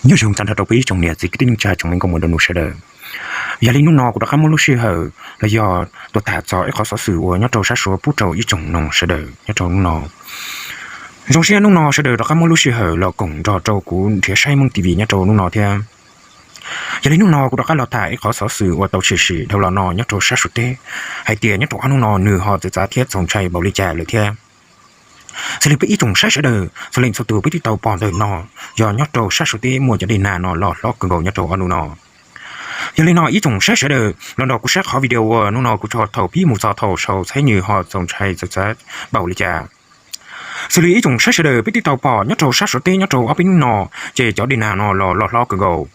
Nyob zoo tag nrho rau peb ib tsoom niam txiv kwv tij neej tsa tsoom me nkauj muam nraug nus sawv daws. Yog li hnub no kuv rov qab muab lub sij hawm los yog tuaj tham txog ib qhov xov xwm uas nyob rau sab Suav pub rau ib tsoom mloog sawv daws nyob rau hnub no. Zoo siab hnub no sawv daws rov qab muab lub sij hawm los koom nrog rau kuv nrhiav saib Hmoob T V nyob rau hnub no thiab. Yog li hnub no kuv rov qab los tham ib qhov xov xwm uas tau tshwm sim dhau los no nyob rau sab Suav teb, hais tias nyob rau ob hnub no nws ho txawv txav thiab txaus ntshai npaum li cas lawm thiab. Xws li peb ib tsoom saib sawv daws txhua leej txhua tus peb twb tau pom ntawm no, yog nyob rau sab Suav teb muaj cov dej nag no los hlob kawg nkaus nyob rau ob hnub no. Yog li no ib tsoom saib sawv daws los nrog kuv saib qhov video uas hnub no kuv tso thaum pib mus txog thaum xaus saib nws ho txaus ntshai txawv txav npaum li cas. Xws li ib tsoom saib sawv daws peb twb tau pom nyob rau sab Suav teb nyob rau ob peb hnub no, ces cov dej nag no los loj hlob kawg nkaus.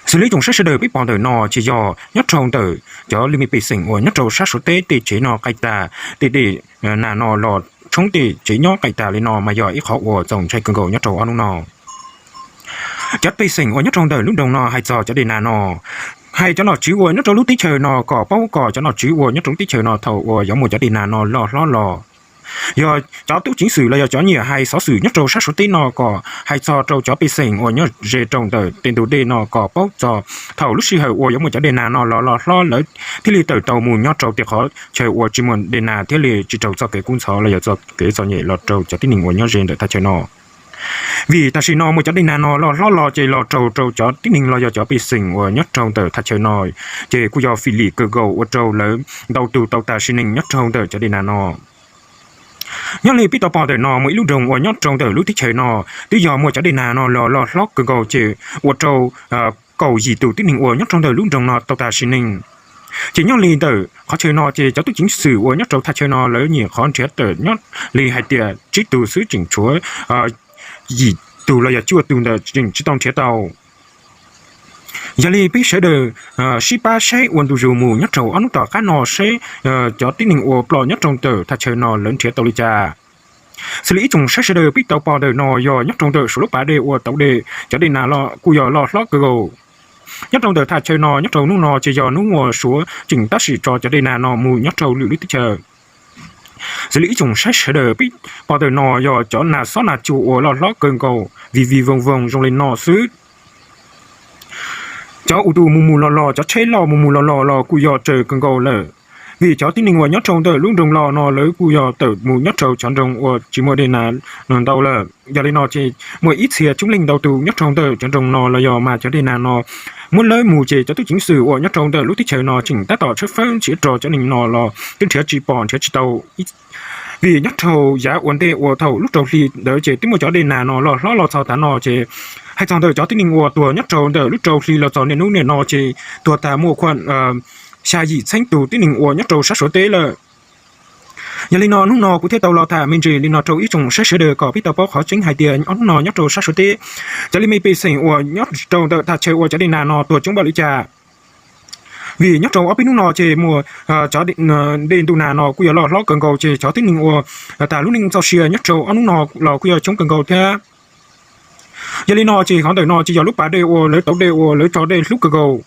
Xws li ib tsoom saib sawv daws peb pom ntawm no ces yog nyob rau ntawm cov li me pej xeem uas nyob rau sab Suav teb tej tsev no qaij tas, tej dej nag no los tshoob tej tsev nyob qaij tas li no mas yog ib qhov uas txaus ntshai kawg nkaus nyob rau ob hnub no. Cov pej xeem uas nyob rau ntawm lub nroog no hais txog cov dej nag no, hais cov nom tswv uas nyob rau lub teb chaws no kom paub kom cov nom tswv uas nyob rau lub teb chaws no thaum uas yuav muaj cov dej nag no loj hlob los, yog cov tub ceev xwm los yog cov nyiam hais xov xwm nyob rau sab Suav teb no kom hais txog rau cov pej xeem uas nyob ze rau ntawm tej ntug dej no kom paub txog thaum lub sij hawm uas yuav muaj cov dej nag no los loj hlob lawv thiaj li tawm tau mus nyob rau tej qhov chaw uas tsis muaj dej nag thiaj li tsis raug txoj kev kub ntxhov los yog txoj kev txom nyem los rau cov tib neeg uas nyob ze ntawm thaj chaw no. Vim tam sim no muaj cov dej nag no loj hlob los ces los raug rau cov tib neeg los yog cov pej xeem uas nyob rau ntawm thaj chaw no, ces kuj yog fim lim kawg nkaus ua rau lawv ntau tus tau tas sim neej nyob rau ntawm cov dej nag no. Nyob li peb tau pom ntawm no muaj ib lub nroog uas nyob rau ntawm lub teb chaws no twb yog muaj cov dej nag no los loj hlob kawg nkaus ces ua rau kaum yim tus tib neeg uas nyob rau ntawm lub nroog no tau tas sim neej. Ces nyob li ntawm qhov chaw no ces cov tub ceev xwm uas nyob rau thaj chaw no lawv nyuam qhuav nrhiav tawm nyob li hais tias tsib tus xwb tseem tshuav yim tus los yog cuaj tus ntawm tseem tsis tau nrhiav tau. Yog li peb sawv daws sib pab saib ua ntu zus mus nyob rau ob hnub tom qab no saib cov tib neeg uas ploj nyob rau ntawm thaj chaw no lawv nrhiav tau li cas. Xws li ib tsoom saib sawv daws peb tau pom ntawm no yog nyob rau ntawm Suav lub pas dej uas tau dej, cov dej nag los kuj yog loj hlob kawg nkaus. Nyob rau ntawm thaj chaw no nyob rau hnub no ces yog hnub uas Suav tseem tab sis tso cov dej nag no mus nyob rau lwm lub teb chaws. Xws li ib tsoom saib sawv daws peb pom ntawm no yog cov nag xob nag cua uas loj hlob kawg nkaus vij vij voog voog zoo li no xwb. Cov ua tus mus mus los los, cov tsheb loj mus mus los los los kuj yog tsawg kawg nkaus lawm, vim cov tib neeg uas nyob rau ntawm lub nroog los no lawv kuj yog tawm mus nyob rau cov nroog uas tsis muaj dej nag ntau lawm. Yog li no ces muaj ib txhia coob leej ntau tus nyob rau ntawm cov nroog no los yog mas cov dej nag no muab lawv mus ces cov tub ceev xwm uas nyob rau ntawm lub teb chaws no tseem tab tom tshawb fawb nrhiav rau cov neeg no los twb nrhiav tsis pom nrhiav tsis tau. Vim nyob rau yav ua ntej uas thaum lub rau hli ntawd ces twb muaj cov dej nag no loj hlob los txog tav no ces hais txog ntawm cov tib neeg uas tuag nyob rau ntawm lub rau hli los txog niaj hnub niaj no ces tuag tag muaj khuam xya yim txheeb tus tib neeg uas nyob rau sab Suav teb lawm. Yog li no hnub no kuv thiaj tau los tham me ntsis li no rau ib tsoom saib sawv daws kom peb tau paub qhov tseeb hais tias ob hnub no nyob rau sab Suav teb, cov li me pej xeem uas nyob rau ntawm thaj chaw uas cov dej nag no tuag coob npaum li cas. Vim nyob rau ob peb hnub no ces muaj cov dej ntuj nag no kuj yog loj hlob kawg nkaus ces cov tib neeg uas tas lub neej txoj sia nyob rau ob hnub no los kuj yog coob kawg nkaus thiab. Yog li no ces qhov ntawm no ces yog lub pas dej uas lawv tau dej uas lawv tso dej hlub kawg nkaus.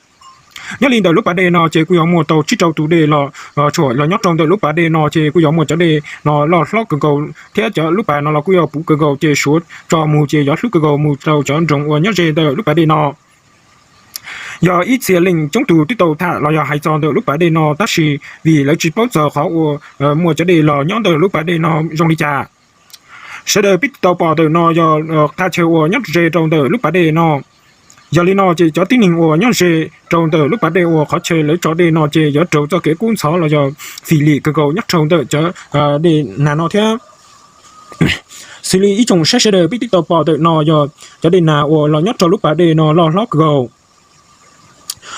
Nyob li ntawm lub pas dej no ces kuj yog muaj tau tsib rau tus dej los tshuam los nyob rau ntawm lub pas dej no ces kuj yog muaj cov dej no loj hlob kawg nkaus thiab cov lub pas no los kuj yog puv kawg nkaus ces Suav tso mus ces yog hlub kawg nkaus mus rau cov nroog uas nyob ze ntawm lub pas dej no. Yog ib txhia leej coob tus twb tau tham los yog hais txog ntawm lub pas dej no tab sis vim lawv tsis paub txog qhov uas muaj cov dej los nyob ntawm lub pas dej no zoo li cas. Sawv daws peb tau pom ntawm no yog qhov chaw uas nyob ze rau ntawm lub pas dej no. Yog li no ces cov tib neeg uas nyob ze rau ntawm lub pas dej uas qhov chaw lawv tso dej no ces yuav raug txoj kev kub ntxhov los yog fim lim kawg nkaus nyob rau ntawm cov dej nag no thiab. Xws li ib tsoom saib sawv daws peb twb tau pom ntawm no yog cov dej nag uas los nyob rau lub pas dej no loj hlob kawg nkaus.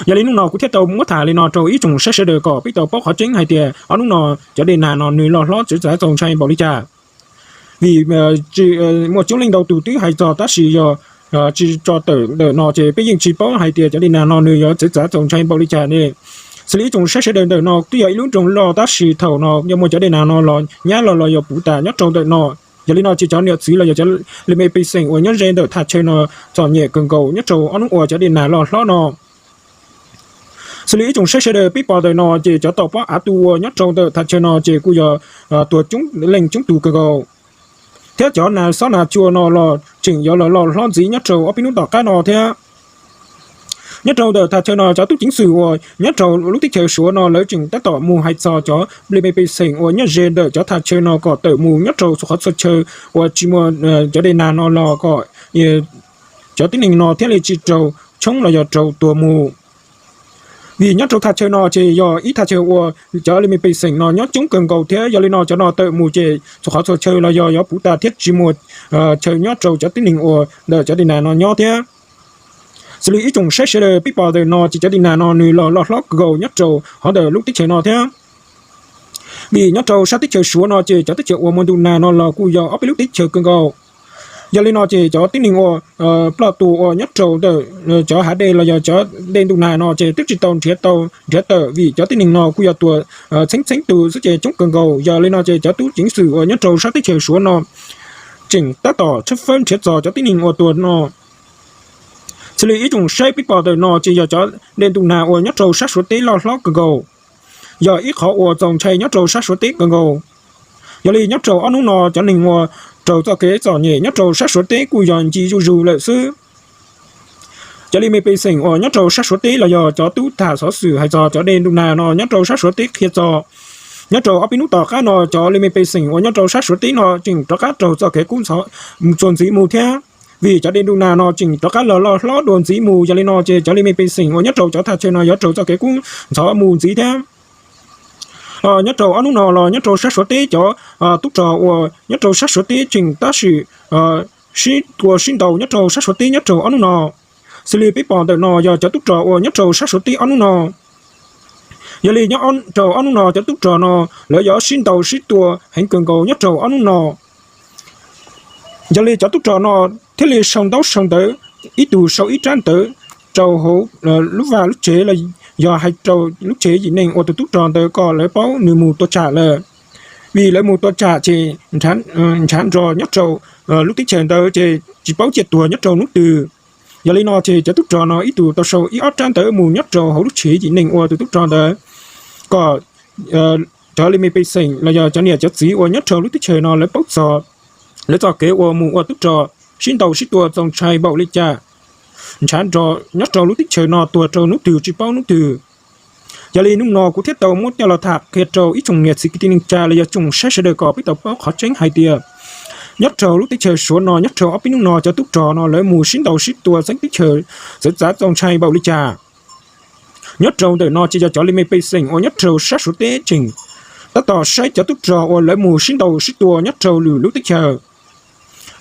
Yog li hnub no kuv thiaj tau muab tham li no rau ib tsoom saib sawv daws kom peb tau paub qhov tseeb hais tias ob hnub no cov dej nag no nws loj hlob txawv txav txaus ntshai npaum li cas. Vim muaj coob leej ntau tus twb hais txog tab sis yog tsis tso tawm ntawm no ces peb yeej tsis paub hais tias cov dej nag no nws yuav txawv txav txaus ntshai npaum li cas ne. Xws li ib tsoom saib sawv daws ntawm no twb yog ib lub nroog loj tab sis thaum no yog muaj cov dej nag no los nyab los los yog puv tas nyob rau ntawm no. Yog li no ces cov niam txiv los yog cov li me pej xeem uas nyob ze ntawm thaj chaw no txom nyem kawg nkaus nyob rau ob hnub uas cov dej nag loj hlob no. Xws li ib tsoom saib sawv daws peb pom ntawm no ces cov tau pob av tu uas nyob rau ntawm thaj chaw no ces kuj yog tuag coob leej coob tus kawg nkaus. thiab cov nas xob nas cua no los tseem yuav los loj hlob ntxiv nyob rau ob peb hnub tom qab no thiab. Nyob rau ntawm thaj chaw no cov tub ceev xwm uas nyob rau lub teb chaws Suav no lawv tseem tab tom mus hais txog cov li me pej xeem uas nyob ze ntawm cov thaj chaw no kom tawm mus nyob rau qhov txhua chaw uas tsis muaj cov dej nag no los kom cov tib neeg no thiaj li tsis raug tshoob los yog raug tuag mus. Vim nyob rau thaj chaw no ces yog ib thaj chaw uas cov li me pej xeem no nyob coob kawg nkaus thiab, yog li no cov no tawm mus ces txhua qhov txhua chaw los yog yuav puv tas thiab tsis muaj chaw nyob rau cov tib neeg uas ntawm cov dej nag no nyob thiab. Xws li ib tsoom saib sawv daws peb pom ntawm no ces cov dej nag no nws los loj hlob kawg nkaus nyob rau hov ntawm lub teb chaws no thiab. Vim nyob rau sab teb chaws Suav no ces cov teb chaws uas muaj ntuj nag no los kuj yog ob peb lub teb chaws kawg nkaus. Yog li no ces cov tib neeg uas ploj tuag uas nyob rau ntawm cov hav dej los yog cov dej ntuj nag no ces twb tsis tau nrhiav tau nrhiav tawm, vim cov tib neeg no kuj yog tuag txheeb txheeb tus xwb ces coob kawg nkaus. Yog li no ces cov tub ceev xwm uas nyob rau sab teb chaws Suav no tseem tab tom tshawb fawb nrhiav txog cov tib neeg uas tuag no. Xws li ib tsoom saib peb pom ntawm no ces yog cov dej ntuj nag uas nyob rau sab Suav teb loj hlob kawg nkaus, yog ib qhov uas txaus ntshai nyob rau sab Suav teb kawg nkaus. Yog li nyob rau ob hnub no cov neeg uas raug txoj kev txom nyem nyob rau sab Suav teb kuj yog nce zuj zus lawm xwb. Cov li me pej xeem uas nyob rau sab Suav teb los yog cov tub tham xov xwm hais txog cov dej ntuj nag no nyob rau sab Suav teb qhia txog, nyob rau ob peb hnub tom qab no cov li me pej xeem uas nyob rau sab Suav teb no tseem rov qab raug txoj kev kub ntxhov mus txuas ntxiv mus thiab. Vim cov dej ntuj nag no tseem rov qab los loj hlob dua ntxiv mus, yog li no ces cov li me pej xeem uas nyob rau cov thaj chaw no yuav raug txoj kev kub ntxhov mus ntxiv thiab. Nyob rau ob hnub no los nyob rau sab Suav teb cov tub rog uas nyob rau sab Suav teb tseem tab sis sib tua sib ntaus nyob rau sab Suav teb nyob rau ob hnub no. Xws li peb pom ntawm no yog cov tub rog uas nyob rau sab Suav teb ob hnub no. Yog li nyob rau ob hnub no cov tub rog no lawv yuav sib ntaus sib tua heev kawg nkaus nyob rau ob hnub no. Yog li cov tub rog no thiaj li sau ntaub sau ntawv, ib tug sau ib rab ntawv rau hauv lub vaj lub tsev los yog hais rau lub tsev yim neeg uas tus tub rog ntawd kom lawv paub nws mus tua tsam lawm. Vim lawv mus tua tsam ces ntshav nrog nyob rau lub teb chaws ntawd ces tsis paub ciaj tuag nyob rau hnub twg. Yog li no ces cov tub rog no ib tug tau sau ib ob rab ntawv mus nyob rau hauv lub tsev yim neeg uas tus tub rog ntawd kom cov li me pej xeem los yog cov niam cov txiv uas nyob rau lub teb chaws no lawv paub txog, lawv txoj kev uas mus ua tub rog sib ntaus sib tua txaus ntshai npaum li cas, ntshav nrog nyob rau lub teb chaws no tuag rau hnub twg tsis paub hnub twg. Yog li hnub no kuv thiaj tau muab coj los tham qhia rau ib tsoom niam txiv kwv tij neej tsa los yog tsoom saib sawv daws kom peb tau paub qhov tseeb hais tias nyob rau lub teb chaws Suav no nyob rau ob peb hnub no cov tub rog no lawv mus sib ntaus sib tua txeeb teb chaws txawv txav txaus ntshai npaum li cas. Nyob rau ntawm no ces yog cov li me pej xeem uas nyob rau sab Suav teb tseem tab tom saib cov tub rog uas lawv mus sib ntaus sib tua nyob rau lwm lub teb chaws.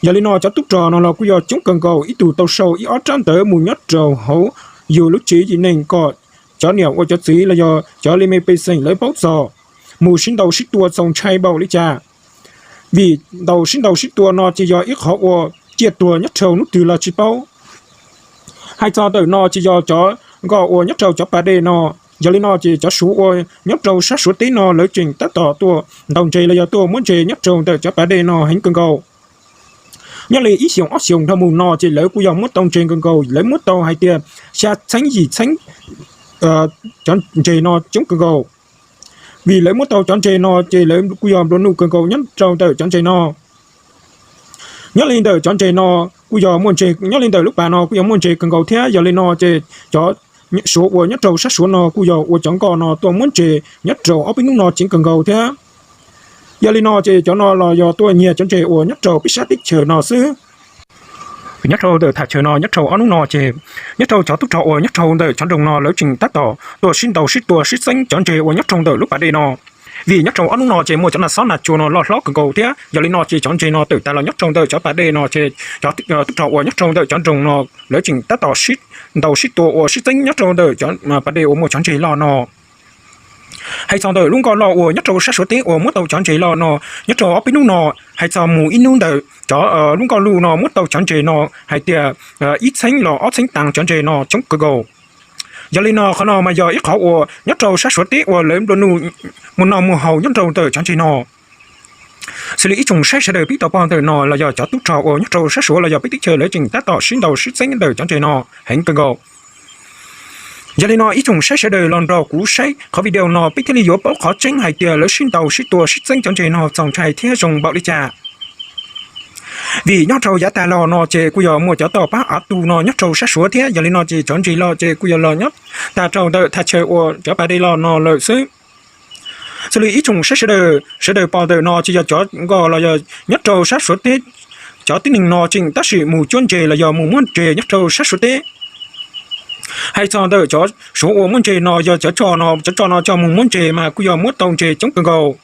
Yog li no cov tub rog no los kuj yog coob kawg nkaus, ib tug tau sau ib ob rab ntawv mus nyob rau hauv yus lub tsev yim neeg kom cov niam ua cov txiv los yog cov li me pej xeem lawv paub txog mus sib ntaus sib tua txaus ntshai npaum li cas. Vim ntaus sib ntaus sib tua no ces yog ib qhov uas ciaj tuag nyob rau hnub twg los tsis paub. Hais txog ntawm no ces yog cov nkoj uas nyob rau cov pas dej no. Yog li no ces cov Suav uas nyob rau sab Suav teb no lawv tseem tab tom tuaj ntaus ntses los yog tuaj muab ntses nyob rau ntawm cov pas dej no heev kawg nkaus. Nyob li ib xyoos ob xyoos dhau mus no ces lawv kuj yog muab tau ntses kawg nkaus, lawv muab tau hais tias xya txheeb yim txheeb cov ntses no coob kawg nkaus. Vim lawv muab tau cov ntses no ces lawv kuj yog nplua nuj kawg nkaus nyob rau ntawm cov ntses no. Nyob li ntawm cov ntses no kuj yog muaj ntses, nyob li ntawm lub pas no kuj yog muaj ntses kawg nkaus thiab. Yog li no ces cov Suav uas nyob rau sab Suav no kuj yog ua cov nkoj no tuaj muab ntses nyob rau ob peb hnub no ceev kawg nkaus thiab. Yog li no ces cov no los yog tuaj nyiag cov ntses uas nyob rau peb sab teb chaws no xwb. Nyob rau ntawm thaj chaw no nyob rau ob hnub no ces nyob rau cov tub rog uas nyob rau ntawm cov nroog no lawv tseem tab tom tuaj sib ntaus sib tua sib txeeb cov ntses uas nyob rau ntawm lub pas dej no. Vim nyob rau ob hnub no ces muaj cov nas xob nas cua no loj hlob kawg nkaus thiab, yog li no ces cov ntses no tawm tas los nyob rau ntawm cov pas dej no ces cov tub rog uas nyob rau ntawm cov nroog no lawv tseem tab tom sib ntaus sib tua uas sib txeeb nyob rau ntawm cov pas dej uas muaj cov ntses loj no. Hais txog ntawm lub nkoj loj uas nyob rau sab Suav teb uas muab tau cov ntses loj no, nyob rau ob peb hnub no, hais txog mus ib hnub ntawm cov lub nkoj luj no muab tau cov ntses no hais tias ib txheeb los ob txheeb tas cov ntses no coob kawg nkaus. Yog li no qhov no mas yog ib qhov uas nyob rau sab Suav teb uas lawv nplua nuj muaj noj muaj haus nyob rau ntawm cov ntses no. Xws li ib tsoom saib sawv daws peb tau pom ntawm no los yog cov tub rog uas nyob rau sab Suav los yog peb teb chaws lawv tseem tab tom sib ntaus sib txeeb ntawm cov ntses no heev kawg nkaus. Yog li no ib tsoom saib sawv daws los nrog kuv saib qhov video no peb thiaj li yuav paub qhov tseeb hais tias lawv sib ntaus sib tua sib txeeb cov ntses no txaus ntshai thiab zoo npaum li cas. Vim nyob rau yav tag los no ces kuj yog muaj cov toj pab av tu no nyob rau sab Suav thiab, yog li no ces cov ntses los ces kuj yog los nyob tag rau ntawm thaj chaw uas cov pas dej los no lawm xwb. Xws li ib tsoom saib sawv daws, sawv daws pom ntawm no ces yog cov nkoj los yog nyob rau sab Suav teb, cov tib neeg no tseem tab sis mus cuab ntses los yog mus muab ntses nyob rau sab Suav teb. Hais txog ntawm cov Suav uas muab ntses no yog cov tsov no, cov tsov no coj mus muab ntses mas kuj yog muab tau ntses coob kawg nkaus.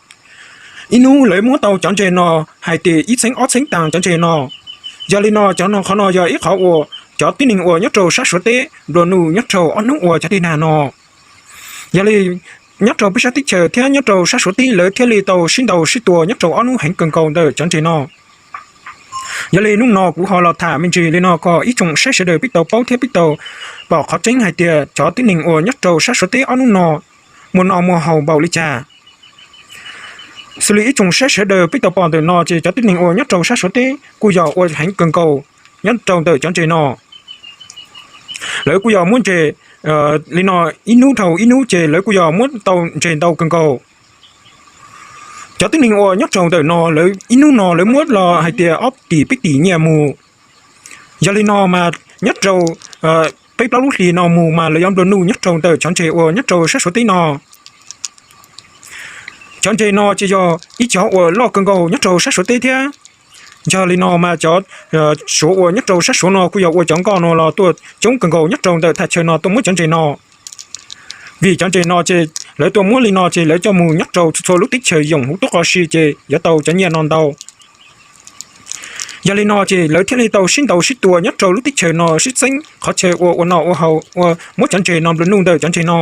Ib hnub lawv muab tau cov ntses no hais tias ib txheeb ob txheeb tag cov ntses no. Yog li no cov no qhov no yog ib qhov uas cov tib neeg uas nyob rau sab Suav teb nplua nuj nyob rau ob hnub uas cov dej nag no. Yog li nyob rau peb sab teb chaws thiab nyob rau sab Suav teb lawv thiaj li tau sib ntaus sib tua nyob rau ob hnub heev kawg nkaus ntawm cov ntses no. Yog li hnub no kuv ho los tham me ntsis li no kom ib tsoom saib sawv daws peb tau paub thiab peb tau pom qhov tseeb hais tias cov tib neeg uas nyob rau sab Suav teb ob hnub no muaj noj muaj haus npaum li cas. Xws li ib tsoom saib sawv daws peb tau pom ntawm no ces cov tib neeg uas nyob rau sab Suav teb kuj yog ua heev kawg nkaus nyob rau ntawm cov ntses no. Lawv kuj yog muab ntses li no ib hnub dhau ib hnub ces lawv kuj yog muab tau ntses ntau kawg nkaus. Cov tib neeg uas nyob rau ntawm no lawv ib hnub no lawv muab los hais tias ob tim peb tim nyiaj mus. Yog li no mas nyob rau peb plaub lub hlis no mus mas lawv yuav nplua nuj nyob rau ntawm cov ntses uas nyob rau sab Suav teb no. Cov ntses no ces yog ib cov uas loj kawg nkaus nyob rau sab Suav teb thiab. Yog li no mas cov Suav uas nyob rau sab Suav no kuj yog ua cov nkoj no los tuaj coob kawg nkaus nyob rau ntawm thaj chaw no tuaj muab cov ntses no. Vim cov ntses no ces lawv tuaj muab li no ces lawv coj mus nyob rau txhua txhua lub teb chaws yoom huv tuab qos si ces yuav tau cov nyiaj no ntau. Yog li no ces lawv thiaj li tau sib ntaus sib tua nyob rau lub teb chaws no sib txeeb qhov chaw ua ua noj ua haus ua muab cov ntses no nplua nuj ntawm cov ntses no.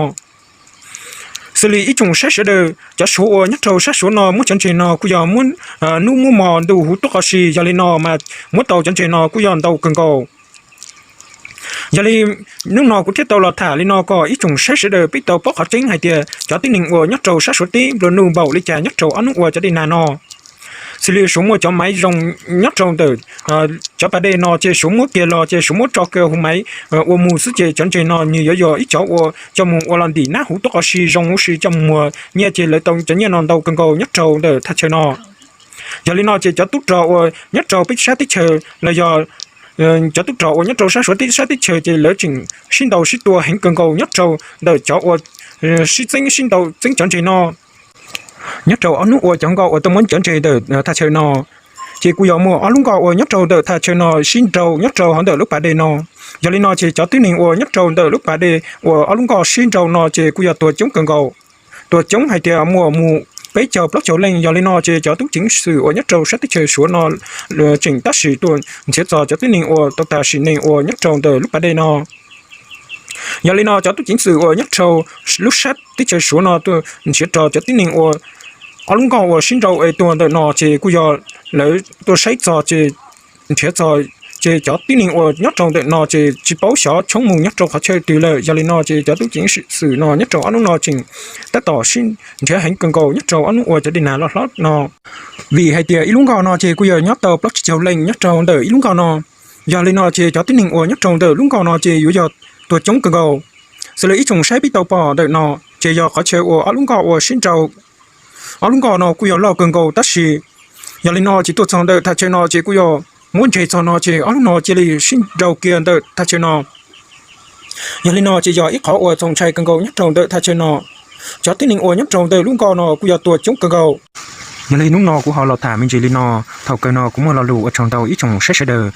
Xws li ib tsoom saib sawv daws, cov Suav uas nyob rau sab Suav no muab cov ntses no kuj yog muab hnub muab hmo ntuj huv tuab qos si, yog li no mas muab tau cov ntses no kuj yog ntau kawg nkaus. Yog li hnub no kuv thiaj tau los tham li no kom ib tsoom saib sawv daws peb tau paub qhov tseeb hais tias cov tib neeg uas nyob rau sab Suav teb nplua nuj npaum li cas nyob rau ob hnub ua cov dej nag no. Xws li Suav muaj cov maiv zoo nyob rau ntawm cov pas dej no ces Suav muab kiag los ces Suav muab tso kiag hauv maiv ua mus xwb ces cov ntses no nws yuav yog ib cov uas coj mus ua los ntim nab huv tuab qos si zoo huv si coj mus muag nyiaj ces lawv tau cov nyiaj no ntau kawg nkaus nyob rau ntawm thaj chaw no. Yog li no ces cov tub rog uas nyob rau peb sab teb chaws los yog cov tub rog uas nyob rau sab Suav teb sab teb chaws ces lawv tseem sib ntaus sib tua heev kawg nkaus nyob rau ntawm cov uas sib txeeb sib ntaus txeeb cov ntses no. Nyob rau ob hnub ua cov nkoj uas tuaj muab cov ntses ntawm thaj chaw no, ces kuj yog muaj ob lub nkoj uas nyob rau ntawm thaj chaw no sib nrau nyob rau hauv ntawm lub pas dej no. Yog li no ces cov tib neeg uas nyob rau ntawm lub pas dej uas ob lub nkoj sib nrau no ces kuj yog tuag coob kawg nkaus, tuag coob hais tias muaj mus peb caug plaub caug leej. Yog li no ces cov tub ceev xwm uas nyob rau sab teb chaws Suav no tseem tab sis tuaj nrhiav txog cov tib neeg uas tau tas sim neej uas nyob rau ntawm lub pas dej no. Yog li no cov tub ceev xwm uas nyob rau lub sab teb chaws Suav no tuaj nrhiav rau cov tib neeg uas ob lub nkoj uas sib nrau es tuag ntawm no ces kuj yog lawv tuaj saib txog ces nrhiav txog ces cov tib neeg uas nyob rau ntawm no ces tsis paub xyov tshoob mus nyob rau qhov chaw twg lawm. Yog li no ces cov tub ceev xwm no nyob rau ob hnub no tseem tab tom sib nrhiav heev kawg nkaus nyob rau ob hnub ua cov dej nag loj hlob no. Vim hais tias ib lub nkoj no ces kuj yog nyob tau plaub tsib caug leej nyob rau ntawm ib lub nkoj no. Yog li no ces cov tib neeg uas nyob rau ntawm lub nkoj no ces yuav yog tuag coob kawg nkaus. Xws li ib tsoom saib peb tau pom ntawm no ces yog qhov chaw uas ob lub nkoj uas sib nrau. Ob lub nkoj no kuj yog loj kawg nkaus tab sis yog li no ces tuaj txog ntawm thaj chaw no ces kuj yog muab ntses txog no ces ob lub no cia li sib nrau kiag ntawm thaj chaw no. Yog li no ces yog ib qhov uas txaus ntshai kawg nkaus nyob rau ntawm thaj chaw no. Cov tib neeg uas nyob rau ntawm lub nkoj no kuj yog tuag coob kawg nkaus. Yog li hnub no kuv ho los tham me ntsis li no, thaum kawg no kuv muaj lo lus ua tsaug ntau ib tsoom saib sawv daws.